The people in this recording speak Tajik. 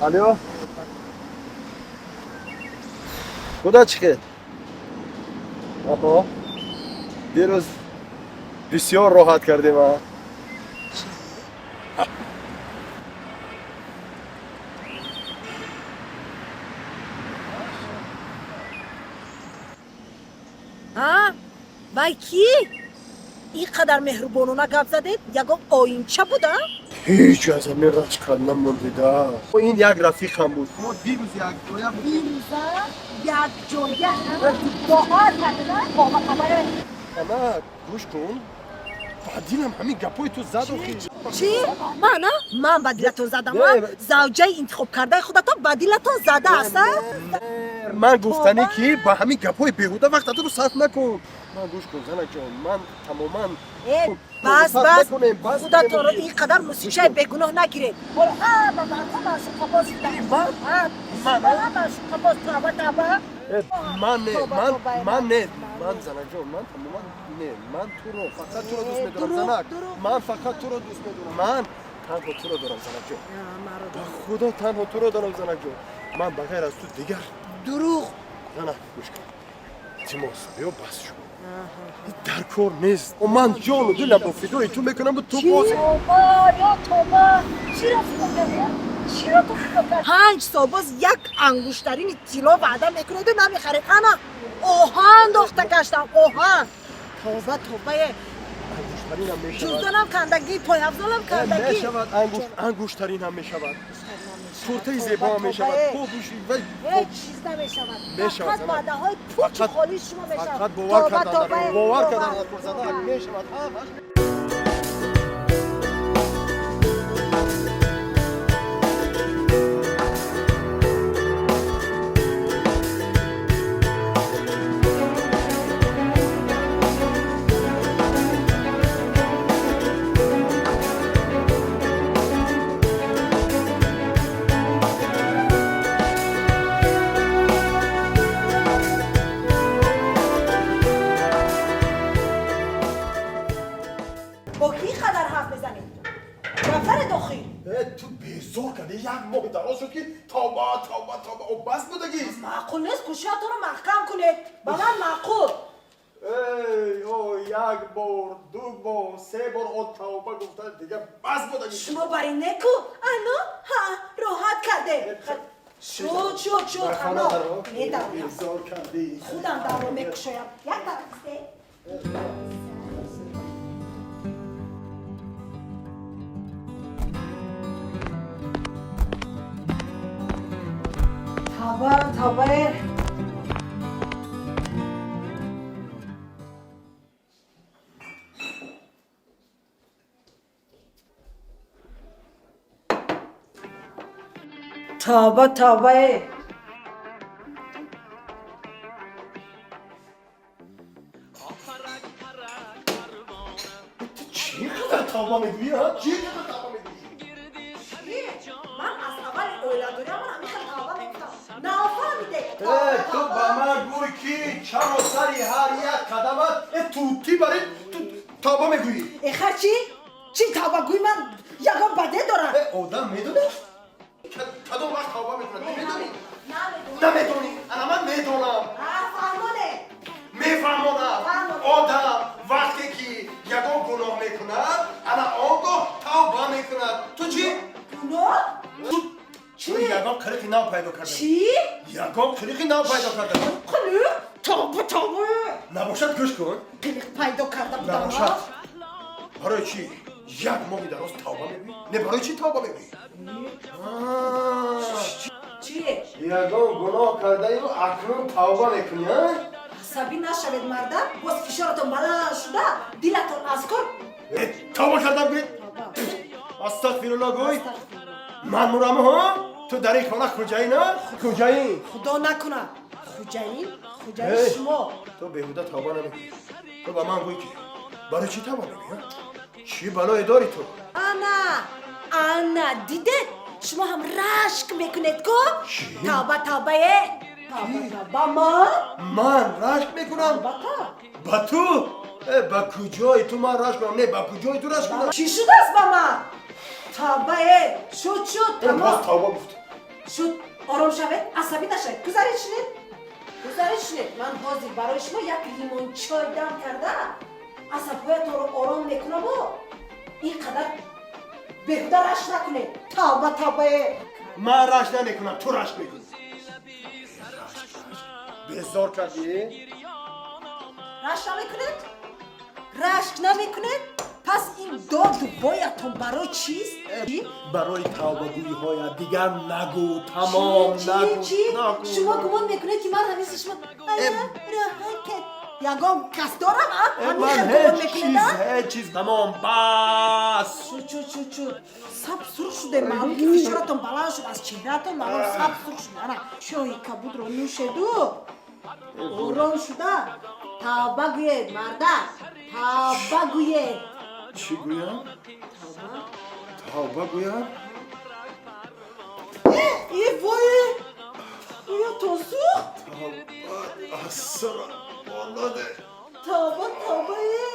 Алло. Куда чӣ? Аҳо. Дирӯз бисёр роҳат кардем, а? Ҳа, вай кӣ? Ин қадар меҳрубонона гап задед, ягон оинча буда? Ҳеҷ аз ҳамин рашк намондида. Ин як рафиқам буд. Мо дирӯз якҷоя будем. Дирӯза якҷоя роҳат кардеда? Бова хабаре. Ана, гӯш кун. Ба дилам ҳамин гапҳои ту зад охи. Чӣ? Мана? Ман ба дилатон задам, а? Не. Завҷаи интихобкардаи худатон ба дилатон задааст, а? Ман гуфтанӣ ки ба ҳамин гапҳои беҳуда вақтатро сарф накун. Ман гӯш кун, занаҷон, ман тамоман Э, бас, сарф бас, накунем, бас. Худатонро ин қадар мусичаи бегуноҳ нагиред. Ҳоло ҳама мардҳо маъшуқабоз шудаанд. Ҳама маъшуқабоз, тавба, тавба. Э, ман не, Тоба, ман тоба, ман не, ман, занаҷон, ман тамоман не, ман туро, фақат туро дӯст Э, медорам, дурӯғ, занак. дурӯғ. Ман фақат туро дӯст медорам. Ман танҳо туро дорам, занаҷон. Маро Ба худо, танҳо туро дорам, занаҷон. Ман ба ғайр аз ту дигар Дурӯғ. Занак, гӯш кун. Илтимос, биё, бас шуд. Дар кор нест. Ман ҷону дилам фидои ту мекунам, ту боз Тоба, ё тоба. Чиро фидо кардӣ? Чиро ту фидо кардӣ? 5 сол боз як ангуштарини тилло ваъда мекунеду намехаред. Ана оҳан дохта гаштам, оҳан. Тоба, тобае. Ангуштаринам мешавад. Ҷуздонам кандагӣ, пойафзолам кандагӣ. Мешавад, ангуштаринам мешавад. Куртаи зебоам мешавад. Побуши вай. Ҳеҷ чиз намешавад. Мешавад, Фақат занак. ваъдаҳои пучи холии шумо мешавад. Фақат бовар Тоба, кардан тоба, дар бовар тоба. кардан дар занак, мешавад ҳамаш. Бо кӣ қадар ҳарф мезанед? Нафари дохил. Э, ту безор кардӣ, як моҳи дароз шуд ки тавба, тавба, тавба, о, бас будагист. Маъқул нест, гӯшиятонро маҳкам кунед. Ба ман маъқул. Эй, о, як бор, ду бор, се бор о тавба гуфта, дига бас будагист. Шумо бари неку ано ҳа роҳат кардем. Шуд, шуд, шуд. Дар хона Ано даро. Медавам. Безор кардӣ. Худам дарро мекушоям. Як тараф исте. Тавба, тавба. Тавба, тавба. Ту чӣ қадар тавба мегӯӣ, ҳа? Чӣ қадар тавба мегӯӣ? Ман аз аввали оиладориам ҳамин хел тавба мегуфтам. Нафаҳмиде. Э, ту ба ман гӯй, ки чаро сари ҳар як қадамат э тутӣ бари ту тавба мегӯӣ? Эха, чӣ? Чӣ тавбагӯи ман ягон баде дорад? Э, одам медонад кадом вақт тавба мекунад, намедонӣ? Намедонам. Намедонӣ. Ана ман медонам. Фаҳмоне. Мефаҳмонам. Фаҳмонем. Одам вақте ки ягон гуноҳ мекунад, ана он гоҳ тавба мекунад. Ту чӣ? Гуноҳ? Ту Чӣ? ягон қилиқи нав пайдо карда. Чӣ? Ягон қилиқи нав пайдо карда. Қилиқ? Тавба, тавба. Набошад, гӯш кун. Қилиқ пайдо карда будам. Набошад, барои чӣ як моҳи дароз тавба мегӯӣ? Не, барои чӣ тавба мегӯӣ? Чӣ? Ягон гуноҳ кардаю акнун тавба мекунӣ, а? Асабӣ нашавед, марда. Боз фишоратон баланд шуда, дилатон аз кор. Э, тавба кардам, гӯй. Астағфирулло гӯй. Ман мурам, ҳо? Ту дар ин хона хуҷаин, а, хуҷаин. Худо накунад. Хуҷаин, хуҷаин Эй! шумо. Ту беҳуда тавба намекунӣ. Ту ба ман гӯй, ки барои чӣ тавба мекунӣ, а? Чӣ балое дорӣ ту? Ана, ана, дидед, шумо ҳам рашк мекунед ку. Чӣ? Тавба, тавбае, тавба, тавба. Ман Ман рашк мекунам? Албатта. Ба ту? Э, ба куҷои ту ман рашк кунам? Не, ба куҷои ту рашк кунам? Чӣ шудааст ба ман? Тавбае, шуд, шуд. Э, боз Тамом. тавба гуфт. Шуд, ором шавед, асабӣ нашавед. Гузаред, шинед, гузаред, шинед. Ман ҳозир барои шумо як лимончой дам карда, асабҳоятонро ором мекунаму ин қадар беҳуда рашк накунед. Тавба, тавбае. Ман рашк намекунам, ту рашк мекунӣ. Безор кардӣ. Рашк намекунед, рашк намекунед. Пас ин доду воятон барои чист? Барои тавбагӯиҳоя дигар нагӯ, тамом. Чӣ? Нагӯ. Чӣ? Нагӯ. Шумо гумон мекунед, ки ман ҳамиси шумо ягон кас дорам, а? Ҳамин Ман хел гумон ҳеҷ мекунед, чиз а? Ҳеҷ чиз, тамом, бас. Шуд, шуд, шуд, шуд. Саб сурх шуде. Маълум, ки фишоратон баланд шуд, аз чеҳраатон маълум, саб сурх шуд. Ана, чои кабудро нӯшеду ором шуда тавба гӯед. Мардак, тавба гӯед. Чӣ гӯям? Тавба гӯям? Э, вой, рӯятон сӯхт. Асара болоде. Тавба, тавба, э.